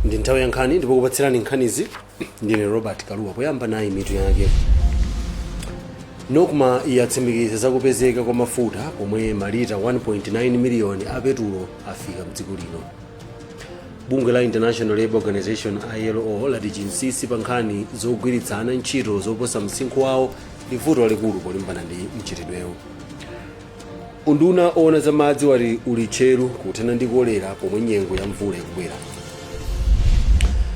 Ndi nthawi ya nkhani, ndipo kupatsirani nkhanizi ndine Robert Kaluwa. Poyamba, nayi mitu yake. NOCMA yatsimikiza zakupezeka kwa mafuta pomwe malita 1.9 miliyoni a petulo afika mdziko lino. Bungwe la International Labour Organization, ILO, lati chinsinsi pa nkhani zogwiritsana ntchito zoposa msinkhu wawo ndi vuto lalikulu polimbana ndi mchitidwewu. Unduna owona za madzi wati uli tcheru kuthana ndi kolera pomwe nyengo ya mvula ikubwera.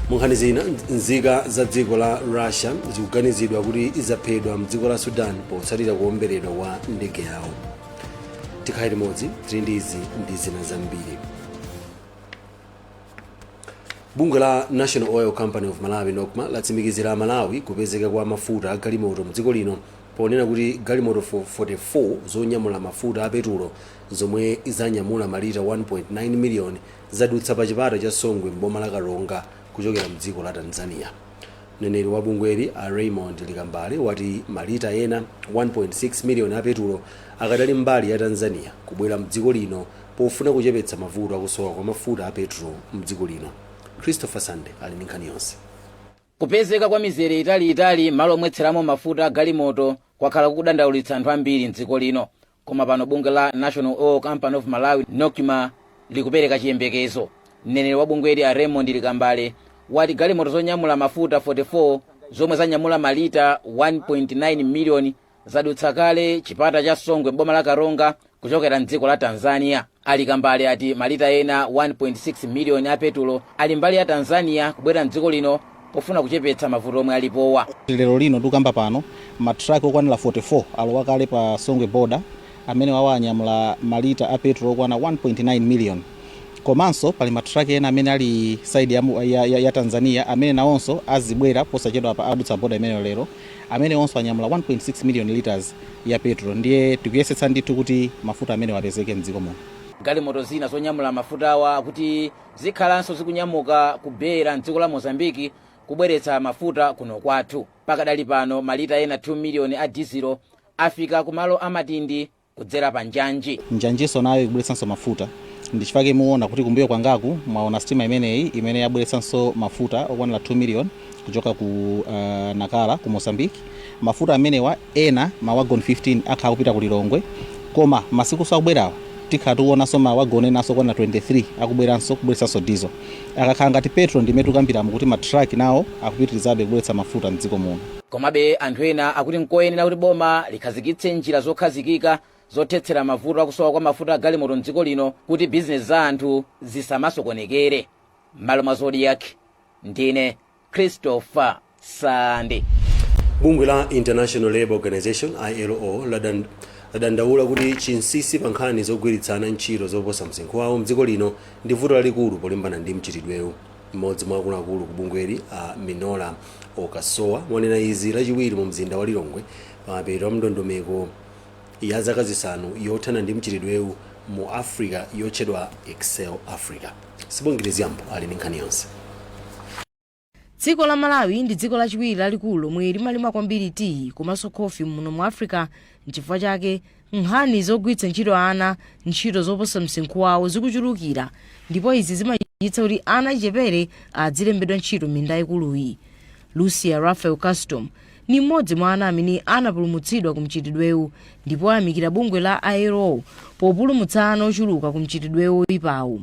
Mu nkhani zina, nzika za dziko la Russia zikuganizidwa kuti zaphedwa mdziko la Sudan potsatira kuwomberedwa kwa ndege yawo. Tikhale limodzi, tili ndi izi ndi zina zambiri. Bungwe la National Oil Company of Malawi, NOCMA, latsimikizira Malawi kupezeka kwa mafuta a galimoto mdziko lino ponena kuti galimoto 44 zonyamula mafuta a petulo zomwe zanyamula malita 1.9 miliyoni zadutsa pa chipata cha Songwe m'boma la Karonga kuchokera mdziko la Tanzania. Mneneri wa bungweli, a Raymond Likambale, wati malita ena 1.6 miliyoni a petulo akadali mbali ya Tanzania kubwera mdziko lino pofuna kuchepetsa mavuto akusowa kwa mafuta a petulo mdziko lino. Christopher Sande ali ndi nkhani yonse. Kupezeka kwa mizere italiitali malo omwetseramo mafuta a galimoto kwakhala kukudandaulitsa anthu ambiri mdziko lino, koma pano bungwe la National Oil Company of Malawi, NOCMA, likupereka chiyembekezo. Mneneri wa bungweli, a Raymond Likambale, wati galimoto zonyamula mafuta 44 zomwe zanyamula malita 1.9 miliyoni zadutsa kale chipata cha Songwe m'boma la Karonga kuchokera mdziko la Tanzania. A Likambale ati malita ena 1.6 miliyoni a petulo ali mbali ya Tanzania kubwera mdziko lino pofuna kuchepetsa mavuto omwe alipowa. Lero lino tikukamba pano, matraki okwanira 44 alowa kale pa Songwe border amene wawa anyamula malita a petrol okwana 1.9 million. Komanso pali matraki ena amene ali side ya Tanzania amene nawonso azibwera posachedwa pa, adutsa border imeneyo lero, amene onso anyamula 1.6 million liters ya petrol. Ndiye tikuyesetsa ndithu kuti mafuta amene apezeke mdziko muno. Galimoto zina zonyamula mafutawa kuti zikhalanso zikunyamuka ku Beira mdziko la Mozambiki kubweretsa mafuta kuno kwathu. Pakadali pano malita ena 2 miliyoni a dizilo afika kumalo amatindi kudzera pa njanji. Njanjinso nayo ikubweretsanso mafuta. Ndichifukwa muona kuti kumbuyo kwangaku mwaona sitima imeneyi imene yabweretsanso mafuta okwanira 2 million kuchoka ku Nakala ku Mozambique. Mafuta amenewa ena mawagon 15 akhala kupita ku Lilongwe, koma masiku akubwerawa tikhala tikuonanso mawagon enanso okwanira 23 akubweranso kubweretsanso diesel. Akakhala ngati petrol, ndimene tikukambiramo kuti matraki nawo akupitirizabe kubweretsa mafuta mdziko muno. Komabe anthu ena akuti nkoyenera kuti boma likhazikitse njira zokhazikika zothetsera mavuto akusowa kwa mafuta a galimoto mdziko lino kuti bizinesi za anthu zisamasokonekere. M'malo mwa Zodiak, ndine Christopher Sande. Bungwe la International Labour Organization, ILO, ladandaula kuti chinsinsi pa nkhani zogwiritsana ntchito zoposa msinkhu wawo mdziko lino ndi vuto lalikulu polimbana ndi mchitidwewu. Mmodzi mwa akuluakulu ku bungweli, a Minoru Okasawa, wanena izi Lachiwiri mu mzinda wa Lilongwe pamapeto a ndondomeko ya zaka 5 yothana ndi mchitidwewu mu Africa yotchedwa Excel Africa. Sibongile Ziyambo ali ndi nkhani yonse. Dziko la Malawi ndi dziko lachiwiri lalikulu lomwe limalima kwambiri tiyi komanso khofi muno mu Africa. Nchifukwa chake nkhani zogwiritsa ntchito ana ntchito zoposa msinkhu wawo zikuchulukira, ndipo izi zimachititsa kuti ana achichepere adzilembedwa ntchito m'minda ikuluyi. Lucia Rafael Custom ni mmodzi mwa ana amene anapulumutsidwa ku mchitidwewu, ndipo ayamikira bungwe la ILO populumutsa ana ochuluka ku mchitidwewu oyipawu.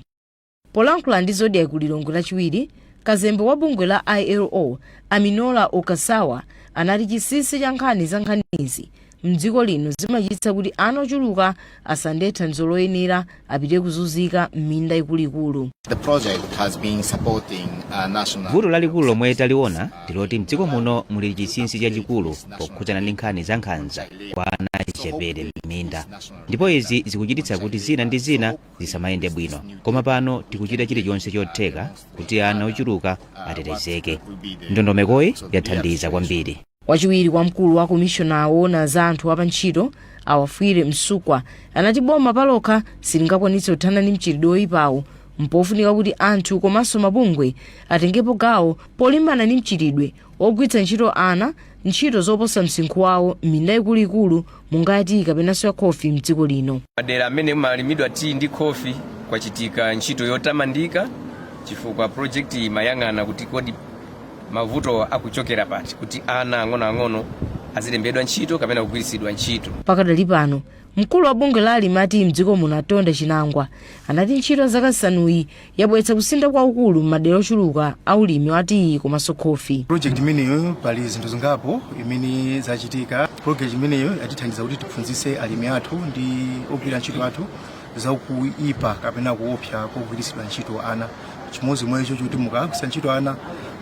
Polankhula ndi Zodiak ku Lilongwe Lachiwiri, kazembe wa bungwe la ILO, a Minoru Okasawa, anati chinsinsi cha nkhani za nkhanizi mdziko lino zimachititsa kuti ana ochuluka asalandire thandizo loyenera, apite kuzunzika m'minda ikuluikulu. The project has been supporting national Vuto lalikulu lomwe taliona ndiloti mdziko muno muli chinsinsi chachikulu pokhudzana ndi nkhani za nkhanza kwa ana achichepere m'minda, ndipo izi zikuchititsa kuti zina ndi zina zisamayende bwino. Koma pano tikuchita chilichonse chotheka kuti ana ochuluka atetezeke. Ndondomekoyi yathandiza kwambiri. Wachiwiri kwa mkulu wa komishona woona za anthu apantchito, Awafwire Msukwa, anati boma palokha silingakwanitse kuthana ndi mchitidwe woyipawu. Mpofunika kuti anthu komanso mabungwe atengepo gawo polimbana ndi mchitidwe wogwiritsa ntchito ana ntchito zoposa msinkhu wawo m'minda ikuluikulu monga ya tiyi kapenanso ya khofi mdziko lino. Madera amene malimidwa tiyi ndi khofi kwachitika ntchito yotamandika. Chifukwa project imayang'ana kuti kodi mavuto akuchokera pati kuti ana ang'onoang'ono azilembedwa ntchito kapena kugwiritsidwa ntchito. Pakadali pano, mkulu wa bungwe la alimi ati mdziko muno, Atonda Chinangwa, anati ntchito ya zaka 5yi yabweretsa kusintha kwakukulu m'madera ochuluka a ulimi wa tiyi komanso khofi. Project imeneyo pali zinthu zingapo imene zachitika. Project imeneyo yatithandiza kuti tiphunzitse alimi athu ndi ogwira ntchito athu zakuipa kapena kuopsa kogwiritsidwa ntchito ana. Chimodzi mwa icho choti mukagwiritsa ntchito ana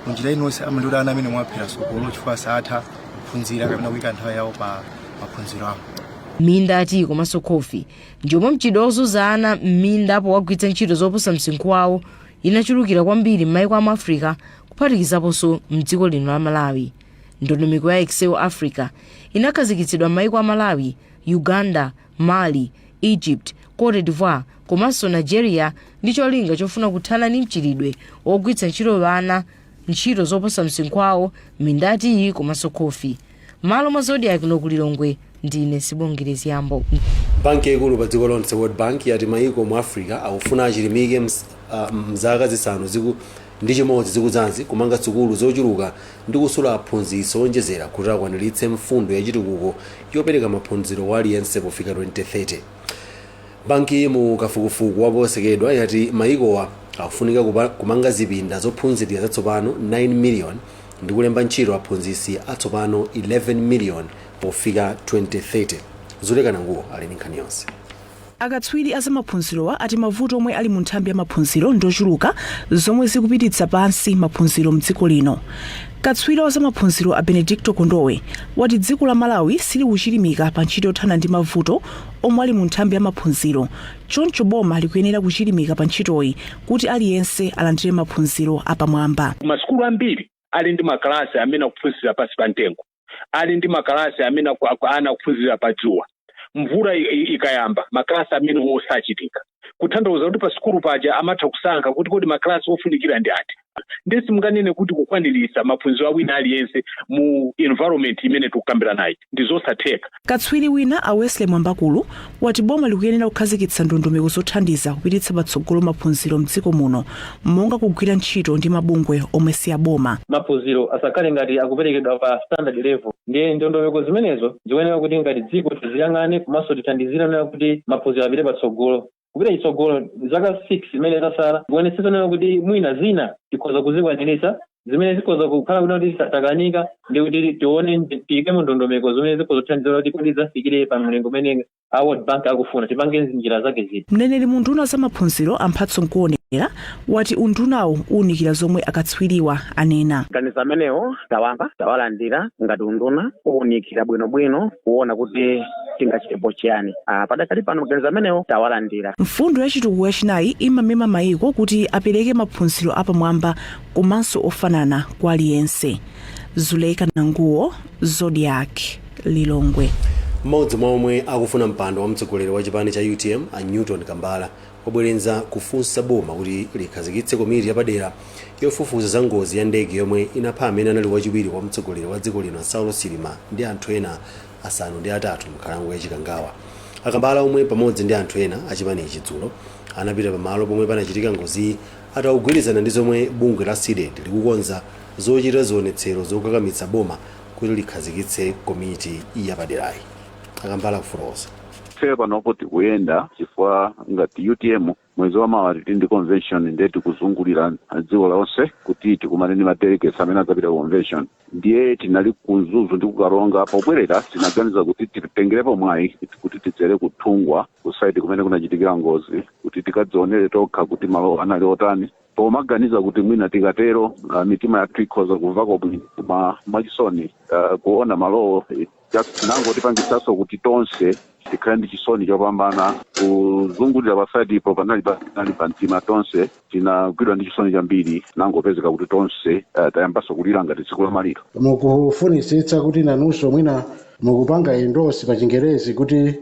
munjira inonse, amandoti ana amene mwaphera sokolo chifukwa satha kuphunzira kapena kuyika nthawi yawo pa maphunziro awo. Minda ya tiyi komanso khofi ndiomwe mchitidwe wozunza ana m'minda powagwiritsa ntchito zoposa msinkhu wawo inachulukira kwambiri m'mayiko amu Africa, kuphatikizaponso mdziko lino la Malawi. Ndondomeko ya Excel Africa inakhazikitsidwa m'mayiko a Malawi, Uganda, Mali, Egypt, Cote d'Ivoire komanso Nigeria ndi cholinga chofuna kuthana ndi mchitidwe wogwiritsa ntchito ana ntchito zoposa msinkhu wawo minda ya tiyi komanso khofi. Malo mwa Zodiak kuno ku Lilongwe, ndine Sibongere Ziyambo. Banki yaikulu pa dziko lonse, World Bank, yati mayiko mu Africa akufuna achilimike mzaka 5 zikudzazi kumanga sukulu zochuluka ndi kusula aphunzitsi owonjezera kuti akwaniritse mfundo yachitukuko yopereka maphunziro wa aliyense pofika 2030. Banki mu kafukufuku waposachedwa yati mayikowa akufunika kumanga zipinda zophunzirira zatsopano 9 million ndi kulemba ntchito aphunzitsi atsopano 11 million pofika 2030. Zulekana Nguwo ali ndi nkhani yonse. Akatswiri a zamaphunzirowa ati mavuto omwe ali mu nthambi ya maphunziro ndochuluka, zomwe zikupititsa pansi maphunziro mdziko lino. Katswiri wa zamaphunziro a Benedicto Kondowe wati dziko la Malawi silikuchilimika pa ntchito yothana ndi mavuto omwe ali mu nthambi ya maphunziro, choncho boma likuyenera kuchilimika pa ntchitoyi kuti aliyense alandire maphunziro apamwamba. Masukulu ambiri ali ndi makalasi amene akuphunzira pansi pa mtengo, ali ndi makalasi amene ana akuphunzira pa dzuwa. Mvula ikayamba, makalasi amene osachitika, kutanthauza kuti pa sukulu paja amatha kusankha kuti kodi makalasi ofunikira ndi ati. Ndiye simunganene kuti kukwaniritsa maphunziro a wina aliyense mu environment imene tikukambira nayi ndi zosatheka. Katswiri wina a Wesley Mwambakulu wati boma likuyenera kukhazikitsa ndondomeko zothandiza kupititsa patsogolo maphunziro mdziko muno, monga kugwira ntchito ndi mabungwe omwe si aboma. Maphunziro asakhale ngati akuperekedwa pa standard level. Ndiye ndondomeko zimenezo zikuyenera kuti ngati dziko tiziyang'ane komanso tithandizire nena kuti maphunziro apite patsogolo. Kupita chitsogolo zaka 6 zimene zasala, kuonetsetsa nena kuti mwina zina tikhoza kuzikwaniritsa, zimene zikhoza kukhala kuti takanika ndi kuti tione, tiyikemo ndondomeko zimene zikhoza kuthandizira kuti kodi zafikire pa mlingo umene a World Bank akufuna, tipange njira zake ziti. Mneneri mu unduna za maphunziro a Mphatso Nkuonera wati undunawo uwunikira zomwe akatswiriwa anena. Ganizo amenewo tawamva, tawalandira. Ngati unduna uwunikira bwinobwino kuona kuti tingachitepo chiyani. Padakali pano maganizo amenewo tawalandira. Mfundo ya chitukuko yachinayi imamema mayiko kuti apereke maphunziro apamwamba komanso ofanana kwa aliyense. Zuleka Nanguwo, Zodiak, Lilongwe. Mmodzi mwa omwe akufuna mpando wa mtsogoleri wa chipani cha UTM, a Newton Kambala, wabwerenza kufunsa boma kuti likhazikitse komiti yapadera yofufuza za ngozi ya ndege yomwe inapha amene anali wachiwiri kwa mtsogoleri wa dziko lino, Saulos Chilima, ndi anthu ena 8 m'nkhalango ya Chikangawa. Akambala, omwe pamodzi ndi anthu ena achipanichi dzulo anapita pamalo pomwe panachitika ngoziyi, atawugwirizana ndi zomwe bungwe la CDEDI likukonza zochita zionetsero zokakamitsa boma kuti likhazikitse komiti yapaderayi. Akambala kufotokoza. Ife panopo tikuyenda chifukwa ngati UTM mwezi wa mawa tili ndi convention, ndiye tikuzungulira dziko lonse kuti tikumane ndi ma delegates amene adzapita ku convention. Ndiye tinali ku Mzuzu ndi kuKaronga. Pobwerera tinaganiza kuti titengerepo mwayi kuti tidzere kuThungwa, ku site kumene kunachitikira ngozi, kuti tikadzionere tokha kuti malo anali otani, pomaganiza kuti mwina tikatero mitima yathu ikhoza kumvako bwino. Koma mwachisoni, kuona malowo just nangotipangisanso kuti tonse tikhale ndi chisoni chopambana. Kuzungulira pa site ipo panali pa mtima, tonse tinagwidwa ndi chisoni chambiri, nangopezeka kuti tonse tayambanso kulira ngati tsiku la maliro. Mukufunitsitsa kuti nanunso mwina mukupanga endorse pa Chingerezi kuti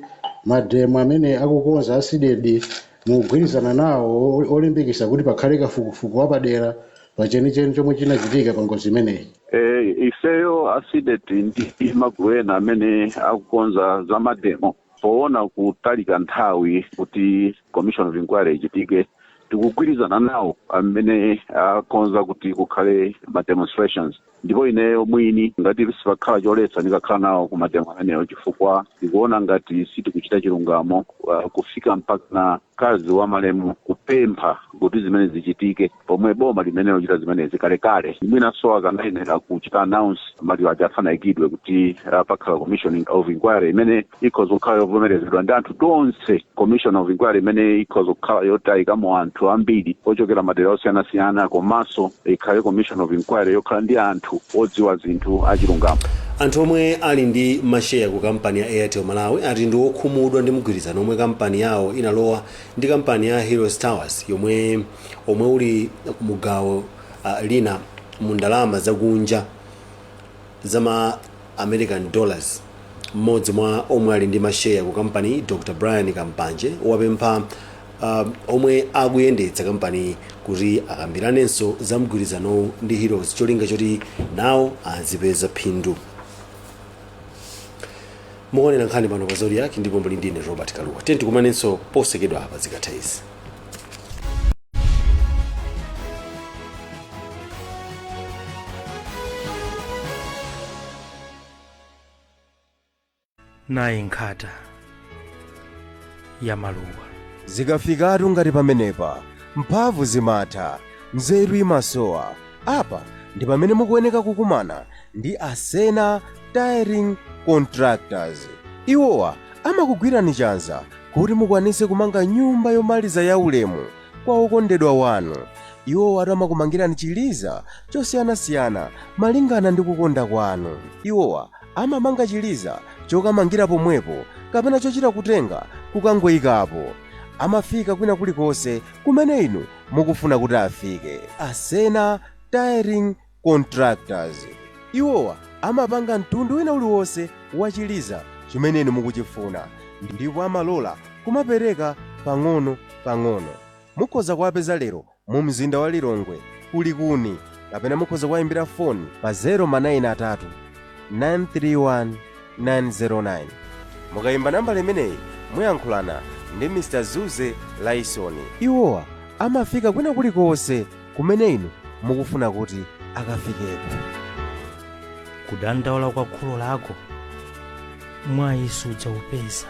ma demo amene akukonza a CDEDI mukugwirizana nawo olimbikitsa kuti pakhale kafukufuku wapadera pa chenicheni chomwe chinachitika pa ngozi imeneyi? Ifeyo a CDEDI ndi magulu ena amene akukonza za ma demo, poona kutalika nthawi kuti commission of inquiry ichitike, tikuona kuti Tikugwirizana nawo amene akonza kuti kukhale ma demonstrations, ndipo ineyo mwini ngati sipakhala choletsa ndikakhala nawo ku mademo amenewo, chifukwa ndikuona ngati sitikuchita chilungamo kufika mpaka na mkazi wa malemu kupempha kuti zimene zichitike, pomwe boma limene lochita zimenezi kalekale. Mwinanso akanayenera kuchita announce maliro aja asanayikidwe kuti pakhala commission of inquiry imene ikhoza kukhala yovomerezedwa ndi anthu tonse, commission of inquiry imene ikhoza kukhala yotayikamo anthu ambiri ochokera madera osiyanasiyana, komanso ikhale commission of inquiry yokhala ndi anthu odziwa zinthu achilungamo. Anthu omwe ali ndi masheya ku kampani ya Airtel Malawi ati ndi okhumudwa ndi mgwirizano omwe kampani yawo inalowa ndi kampani ya Heroes Towers, yomwe omwe uli mugawo lina mu ndalama zakunja zama American dollars. Mmodzi mwa omwe ali ndi masheya ku kampani, Dr Brian Kampanje, wapempha omwe akuyendetsa kampani kuti akambiranenso za mgwirizanowu ndi Heroes, cholinga choti nawo azipeza phindu. Mukuonera nkhani pano pa Zodiak ndipo muli ndine Robert Kaluwa. Tiye tikumanenso posachedwa apa zikatha izi. Nayi nkhata ya maluwa. Zikafikatu ngati pamenepa, mphamvu zimatha, nzeru imasowa. Apa ndi pamene mukuyeneka kukumana ndi Asena Tiling Contractors. Iwowa amakugwirani chanza kuti mukwanise kumanga nyumba yomaliza ya ulemu kwa okondedwa wanu. Iwowa amakumangirani chiliza chosiyanasiyana malingana ndi kukonda kwanu. Iwowa amamanga chiliza chokamangira pomwepo kapena chochita kutenga kukangoyikapo. Amafika kwina kulikonse kumene inu mukufuna kuti afike. Asena Tiling Contractors, iwowa amapanga mtundu wina uliwonse wa chiliza chimene inu mukuchifuna, ndipo amalola kumapereka pang'ono pang'ono. Mukhoza kuwapeza lero mu mzinda wa Lilongwe kulikuni, kapena mukhoza kuwayimbira foni pa 093 931 909. Mukayimba nambala imeneyi muyankhulana ndi Mr Zuze Laisoni. Iwowa amafika kwina kulikonse kumene inu mukufuna kuti akafikeko. Kudandaula kwa kholo lako mwayi sudzaupeza.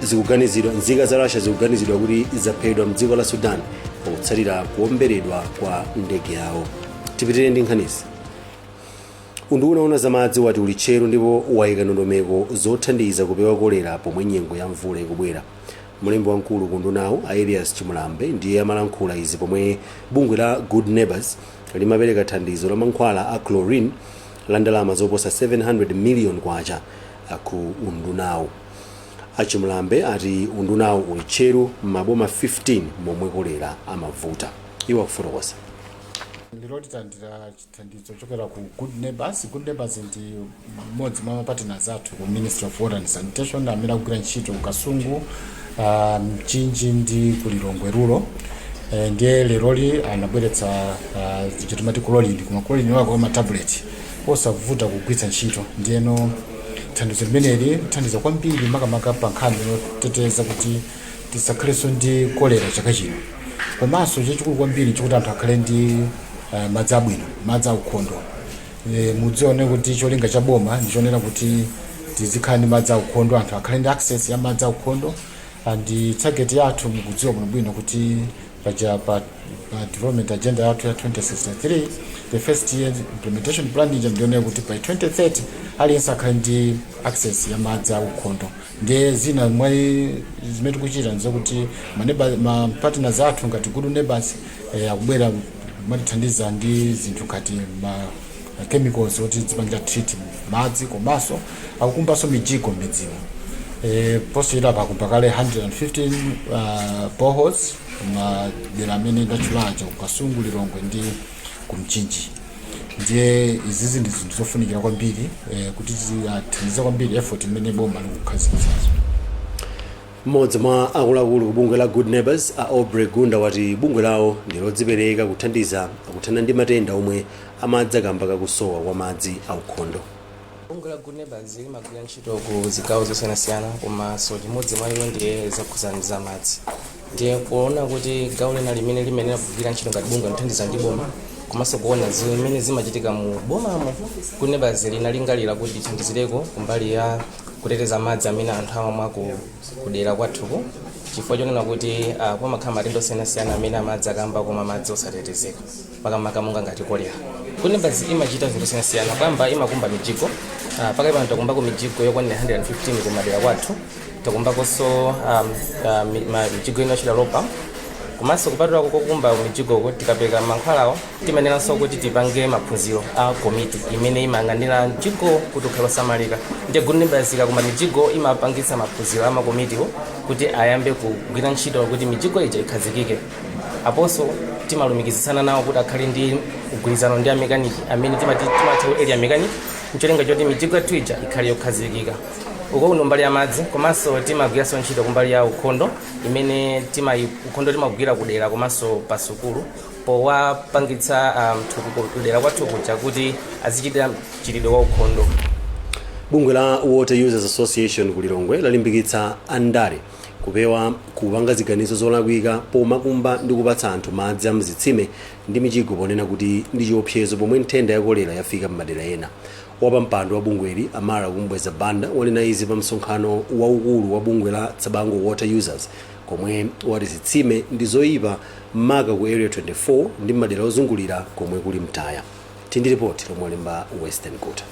Zikuganizidwa nzika za Russia zikuganizidwa kuti zaphedwa mdziko la Sudan potsatira kuwomberedwa kwa ndege yawo. Tipitirire ndi nkhanizi. Unduna oona zamadzi wati uli tcheru ndipo wayika ndondomeko zothandiza kupewa kolera pomwe nyengo ya mvula ikubwera. Mlembi wamkulu ku undunawu, a Elias Chimulambe, ndiye amalankhula izi pomwe bungwe la Good Neighbors limapereka thandizo la mankhwala a chlorine la ndalama zoposa 700 million kwacha ku undunawu. A Chimulambe ati undunawu uli tcheru m'maboma 15 momwe kolera amavuta. Iwo akufotokoza. Lero talandira chithandizo chochokera ku Good Neighbors. Good Neighbors ndi mmodzi mwa mapartners athu ku Ministry of Water and Sanitation amene akugwira ntchito ku Kasungu, Mchinji ndi ku Lilongwe rural. Ndiye leroli anabweretsa chitimati chlorine, koma chlorine wake wa matablet osavuta kugwiritsa ntchito. Ndiyeno thandizo limeneli lithandiza kwambiri, makamaka pa nkhani yoteteza kuti tisakhalenso ndi kolera chaka chino. Komanso chachikulu kwambiri chikuti anthu akhale ndi madzi abwino, madzi aukhondo. Mudzione kuti cholinga cha boma ndichonena kuti tizikhala ndi madzi aukhondo, anthu akhale ndi access ya madzi aukhondo. And target yathu mukudziwa bwinobwino kuti paja pa development agenda yathu ya 2063, the first year implementation plan ija, ndionera kuti by 2030 aliyense akhale ndi access ya madzi aukhondo. Ndiye zina mwa zimene tikuchita ndizokuti ma partners athu ngati Good Neighbors akubwera kumatithandiza ndi zinthu ngati ma chemicals oti zipangira treat madzi, komanso akukumbanso mijigo m'midzimo. Posachedwa pakumba kale 115 boreholes madera amene ndatchulaja, ku Kasungu, Lilongwe ndi ku Mchinji. Ndiye izizi ndi zinthu zofunikira kwambiri kuti zithandize kwambiri effort imene boma likukhazikitsazo. Mmodzi mwa akuluakulu ku bungwe la Good Neighbors, a Aubrey Gunda, wati bungwe lawo ndi lodzipereka kuthandiza kuthana ndi matenda omwe amadza kamba kakusowa kwa madzi aukhondo. Bungwe la Good Neighbors limagwira ntchito ku zigawo zosiyanasiyana, komanso limodzi mwa iwo ndiye zakhudzana za madzi. Ndiye kuona kuti gawo lina limene limenera kugwira ntchito ngati bungwe lothandiza ndi boma, komanso kuona zimene zimachitika mu bomamo, Good Neighbors linalingalira kuti lithandizireko kumbali ya kuteteza madzi amene anthu amamwa kudera kwathuku, chifukwa chonena kuti pamakhala matenda osiyanasiyana amene amadza kamba koma madzi osatetezeka, makamaka monga ngati kolera. Good Neighbors imachita zinthu zosiyanasiyana. Kwamba imakumba mijigo. Pakali pano takumbako mijigo yokwanira 115 kumadera kwathu. Takumbakonso mijigo ina yochita lopa. Komanso kupatula kokumba mijigoko, tikapeka mankhwalawo, timaneranso kuti tipange maphunziro a komiti imene imayang'anira mjigo kuti ukhale osamalika. Ndiye Good Neighbors ikakumba mijigo, imapangitsa maphunziro a makomitiwo kuti ayambe kugwira ntchito kuti mijigo ija ikhazikike. Aponso timalumikizitsana nawo kuti akhale ndi mgwirizano ndi amekaniki amene timati timatha area mechanic, ncholinga choti mijigo yathu ija ikhale yokhazikika. Uko kuno mbali ya madzi. Komanso timagwiranso ntchito kumbali ya ukhondo, imene tima ukhondo timagwira kudera komanso pa sukulu, powapangitsa kudera kwathu kuja kuti azichita mchitidwe wa ukhondo. Bungwe la Water Users Association ku Lilongwe lalimbikitsa andale kupewa kupanga ziganizo zolakwika pomakumba ndi kupatsa anthu madzi a mzitsime ndi mijigo, ponena kuti ndi chiopsezo pomwe nthenda ya kolera yafika m'madera ena. Wapampando wa bungweli, Amara Kumbweza Banda, wanena izi pa msonkhano waukulu wa bungwe la Tsabango Water Users, komwe wati zitsime ndi zoyipa, maka ku Area 24 ndi madera ozungulira komwe kuli mtaya. Tindi ripoti lomwe walemba Western Guta.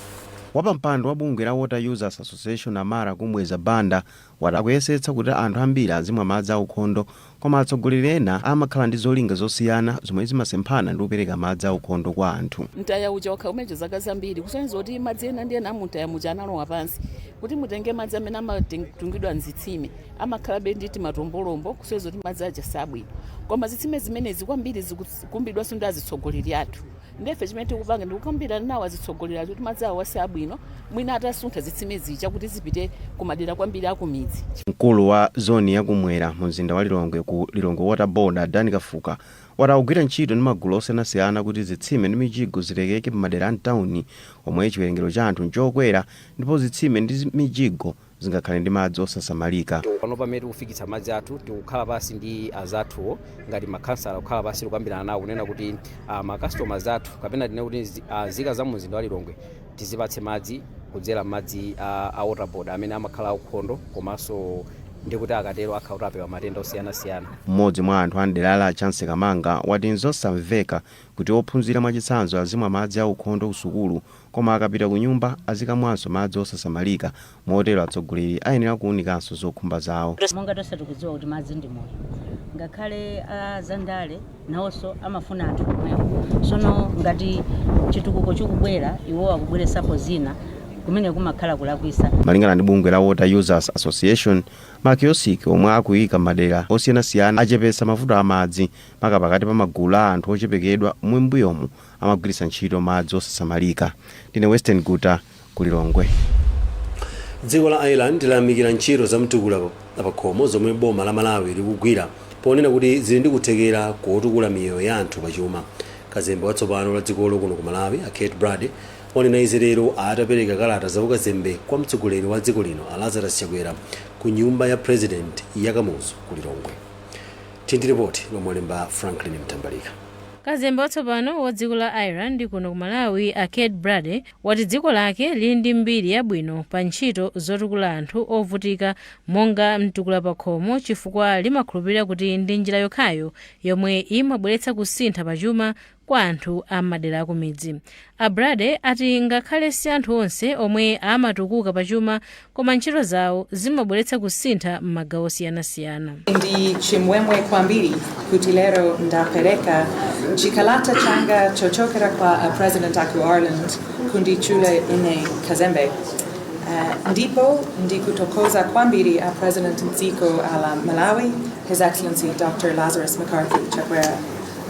Wapampando wa bungwe la Water Users Association, Amara Kumbweza Banda, wati akuyesetsa kuti anthu ambiri azimwa madzi aukhondo, koma atsogoleri ena amakhala ndi zolinga zosiyana zomwe zimasemphana ndi kupereka madzi aukhondo kwa anthu. Mtaya uja wakhala umenejo zaka zambiri, kusonyeza kuti madzi ena ndi ena amutaya muja analowa pansi. Kuti mutenge madzi amene amatungidwa mzitsime, amakhalabe ndi timatombolombo, kusonyeza kuti madzi aja sabwino. Koma zitsime zimenezi kwambiri zikukumbidwanso ndi azitsogoleri athu. Ndefe chimene tikupanga ndikukambirana nawo azitsogoleri athu kuti madzi awo asabwino, mwina atasuntha zitsime zija kuti zipite kumadera kwambiri akumidzi. Mkulu wa zoni yakumwera mu mzinda wa Lilongwe ku Lilongwe Water Board, Dani Kafuka, wati akugwira ntchito ndi magulu osiyanasiyana kuti zitsime ndi mijigo zilekeke pamadera a mtawuni omwe chiwerengero cha anthu nchokwera ndipo zitsime ndi mijigo zingakhale ndi madzi osasamalika. Pano pamene tikufikitsa madzi athu, tikukhala pasi ndi azathuwo ngati makhansala, kukhala pasi tikukambirana nawo kunena kuti macustomers athu, kapena tinene kuti nzika za mumzinda wa Lilongwe, tizipatse madzi kudzera madzi a Water Board amene amakhala aukhondo, komanso ndikuti akatero akhala kuti apewa matenda osiyanasiyana. Mmodzi mwa anthu a mdera la Chance Kamanga wati nzosamveka kuti ophunzira, mwachitsanzo, azimwa madzi aukhondo ku sukulu, koma akapita ku nyumba azikamwanso madzi osasamalika. Motero atsogoleri ayenera kuwunikanso zokhumba zawo. Monga tonse tikudziwa kuti madzi ndi moyo, ngakhale azandale nawonso amafuna anthu omwewo. Sono ngati chitukuko chikubwera, iwo akubweresapo zina, kumene kumakhala kulakwisa. Malingana ndi bungwe la Water Users Association, makiyosiki omwe akuyika madera osiyanasiyana achepetsa mavuto amadzi, maka pakati pa magulu a anthu ochepekedwa omwe m'mbuyomu amagwiritsa ntchito madzi osasamalika. Ndine Western Guta ku Lilongwe. Dziko la Ireland layamikira ntchito za mtukula pakhomo zomwe boma la Malawi likugwira, ponena kuti zili ndi kuthekera kotukula miyoyo ya anthu pachuma. Kazembe watsopano la dzikolo kuno ku Malawi, a Kate Brady, wanena izi lero atapereka kalata za ukazembe kwa mtsogoleri wa dziko lino, a Lazarus Chakwera, ku nyumba ya President ya Kamuzu ku Lilongwe. Tindi ripoti lomwe walemba Franklin Mtambalika. Kazembe watsopano wa dziko la Ireland kuno ku Malawi, a Kate Brady, wati dziko lake lili ndi mbiri yabwino pa ntchito zotukula anthu ovutika monga mtukula pakhomo, chifukwa limakhulupirira kuti ndi njira yokhayo yomwe imabweretsa kusintha pachuma kwa anthu a madera akumidzi. A Brady ati ngakhale si anthu onse omwe amatukuka pachuma, koma ntchito zawo zimabweretsa kusintha m'magawo osiyanasiyana. Ndi chimwemwe kwambiri kuti lero ndapereka chikalata changa chochokera kwa a President aku Ireland kunditchula ine kazembe. Ndipo ndikuthokoza kwambiri a President mdziko la Malawi, His Excellency Dr. Lazarus McCarthy Chakwera.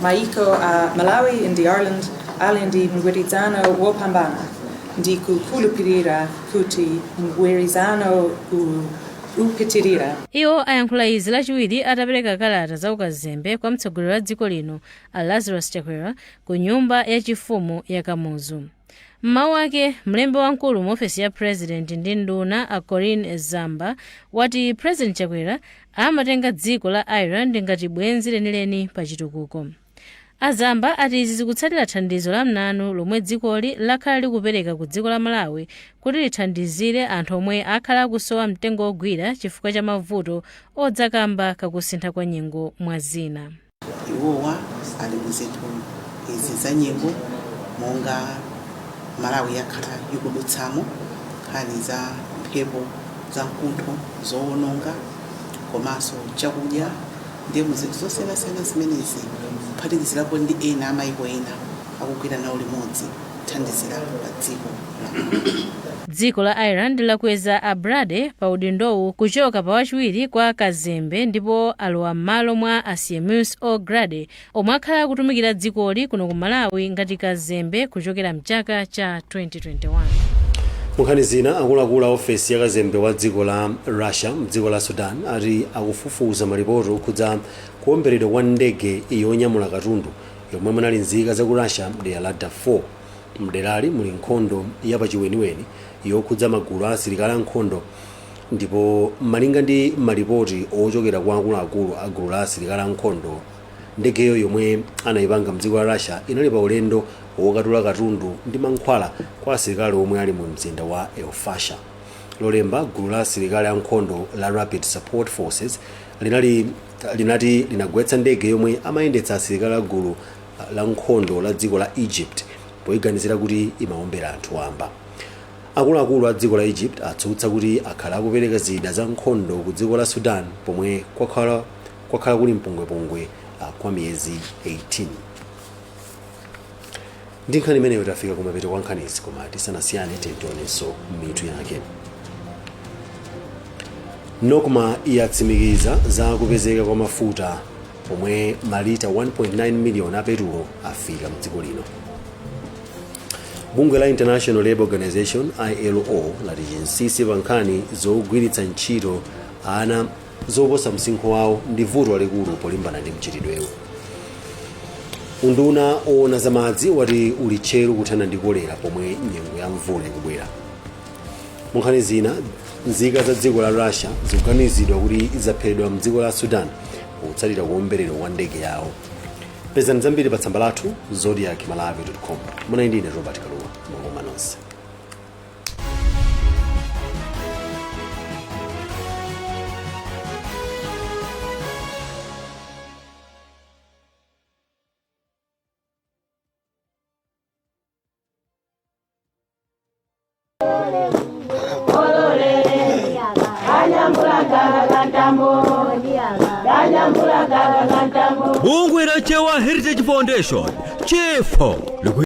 Maiko a Malawi ndi Ireland ali ndi mgwirizano wopambana. Ndikukhulupirira kuti mgwirizano uwu upitirira. Iwo ayankhula izi Lachiwiri atapereka kalata za ukazembe kwa mtsogoleri wa dziko lino a Lazarus Chakwera ku nyumba yachifumu ya Kamuzu. Mmawu ake, mlembi wamkulu mu ofesi ya President ndi nduna a Colleen Zamba wati President Chakwera amatenga dziko la Ireland ngati bwenzi lenileni pa chitukuko. Azamba ati izi zikutsatira thandizo la mnanu lomwe dzikoli lakhala likupereka ku dziko la Malawi kuti lithandizire anthu omwe akhala akusowa mtengo wogwira chifukwa cha mavuto odzakamba kakusintha kwa nyengo, mwa zina. Iwowa ali mu zinthu izi za nyengo, monga Malawi yakhala ikudutsamo nkhani za mphepo za mkuntho zowononga komanso chakudya, ndiye mu zinthu zosiyanasiyana zimenezi, kuphatikizirapo ndi ena amayiko ena, akugwira nawo limodzi kuthandizira pa dziko la Malawi. Dziko la Ireland lakweza a Brady pa udindowu kuchoka pa wachiwiri kwa kazembe, ndipo alowa m'malo mwa a Seamus O'Grady omwe akhala akutumikira dzikoli kuno ku Malawi ngati kazembe kuchokera mchaka cha 2021. Munkhani zina, akuluakulu a ofesi ya kazembe wa dziko la Russia mdziko la Sudan ati akufufuza malipoti okhudza kuwomberedwa kwa ndege yonyamula katundu yomwe munali nzika za ku Russia mdera la Darfur. Mderali muli nkhondo yapachiweniweni yokhudza magulu a asilikali ankhondo, ndipo malinga ndi malipoti ochokera kwa akuluakulu a gulu la asilikali ankhondo, ndegeyo yomwe anayipanga mdziko la Russia inali pa ulendo wokatula katundu ndi mankhwala kwa asilikali omwe ali mu mzinda wa El Fasher. Lolemba, gulu la asilikali ankhondo la Rapid Support Forces linati linagwetsa ndege yomwe amayendetsa asilikali a gulu la nkhondo la dziko la Egypt poyiganizira kuti imawombera anthu wamba. Akuluakulu a dziko la Egypt atsutsa kuti akhala akupereka zida za nkhondo ku dziko la Sudan pomwe kwakhala kuli mpungwepungwe kwa miyezi 18. Ndi nkhani imeneyo tafika kumapeto kwa nkhanizi, koma tisanasiyane tionenso mitu yake. NOCMA yatsimikiza za kupezeka kwa mafuta pomwe malita 1.9 miliyoni a petulo afika mdziko lino. Bungwe la International Labour Organization, ILO, lati chinsinsi pa nkhani zogwiritsa ntchito ana zoposa msinkhu wawo ndi vuto lalikulu polimbana ndi mchitidwewu. Unduna owona za madzi wati uli tcheru kuthana ndi kolera pomwe nyengo ya mvula ikubwera. Munkhani zina, nzika za dziko la Russia zikuganizidwa kuti zaphedwa mdziko la Sudan potsatira kuwomberedwa kwa ndege yawo. Pezani zambiri pa tsamba lathu zodiakmalawi.com. Muna ndine Robert Kaluwa. Mwangoma nonse. Bungwe la Chewa Heritage Foundation, CHEFO.